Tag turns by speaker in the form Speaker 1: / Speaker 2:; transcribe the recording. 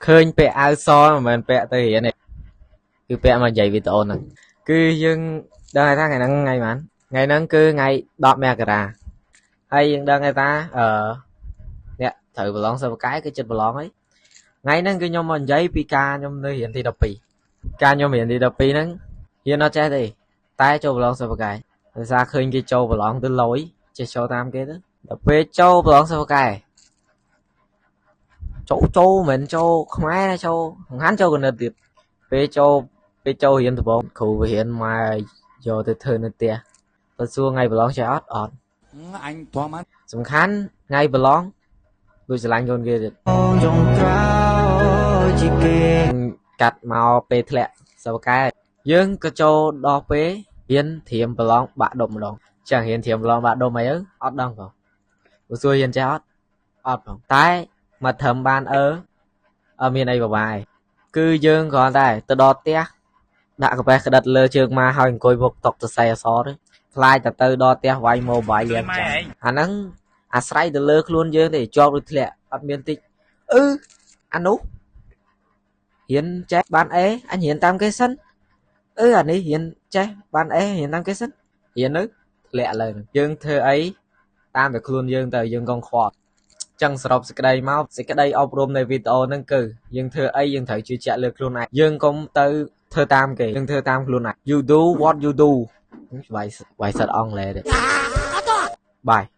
Speaker 1: ឃើញពាក់អាវសមិនមែនពាក់ទៅរៀនទេគឺពាក់មកនិយាយវីដេអូហ្នឹងគឺយើងដឹងហើយថាថ្ងៃហ្នឹងថ្ងៃប៉ុន្មានថ្ងៃហ្នឹងគឺថ្ងៃ10មករាហើយយើងដឹងហើយថាអឺអ្នកត្រូវប្រឡងសិស្សពូកែគឺចិត្តប្រឡងហើយថ្ងៃហ្នឹងគឺខ្ញុំមកនិយាយពីការខ្ញុំនៅរៀនទី12ការខ្ញុំរៀនទី12ហ្នឹងរៀនអត់ចេះទេតែចូលប្រឡងសិស្សពូកែដោយសារឃើញគេចូលប្រឡងទៅលយចេះចូលតាមគេទៅដល់ពេលចូលប្រឡងសិស្សពូកែចូលចូលមិនមែនចូលខ្មែរណាចូលសំខាន់ចូលគណិតទៀតពេលចូលពេលចូលរៀនដំបូងគ្រូវារៀនមកយកទៅធ្វើនៅផ្ទះបើសួរថ្ងៃប្រឡងចេះអត់អត់
Speaker 2: អញទ្រាំបាន
Speaker 1: សំខាន់ថ្ងៃប្រឡងដូចស្រឡាញ់កូនគេទៀត
Speaker 3: ចុងក្រោយជាគេ
Speaker 1: កាត់មកពេលធ្លាក់សិវកែយើងក៏ចូលដល់ពេលរៀនត្រៀមប្រឡងបាក់ដុំម្ដងចឹងរៀនត្រៀមប្រឡងបាក់ដុំអីទៅអត់ដឹងផងបើសួររៀនចេះអត់អត់ផងតែមកត្រឹមបានអឺអត់មានអីពិបាកទេគឺយើងគ្រាន់តែទៅដល់ផ្ទះដាក់កាពះក្តិតលើជើងមកហើយអង្គុយមុខតុកសរសេរអក្សរទេខ្លាចតែទៅដល់ផ្ទះវាយ mobile លៀងចឹងអាហ្នឹងអាស្រ័យទៅលើខ្លួនយើងទេជាប់ឬធ្លាក់អត់មានតិចអឺអានោះ រៀនចេះបានអេអញរៀនតាមគេសិនអឺអានេះរៀនចេះបានអេរៀនតាមគេសិនរៀនទៅធ្លាក់លើហ្នឹងយើងធ្វើអីតាមតែខ្លួនយើងទៅយើងកុំខ្វល់ចឹងសរុបសេចក្តីមកសេចក្តីអប់រំនៃវីដេអូហ្នឹងគឺយើងធ្វើអីយើងត្រូវជឿជាក់លើខ្លួនឯងយើងកុំទៅធ្វើតាមគេយើងធ្វើតាមខ្លួនឯង You do what you do វាយវាយសិតអង់គ្លេសទេបាយ។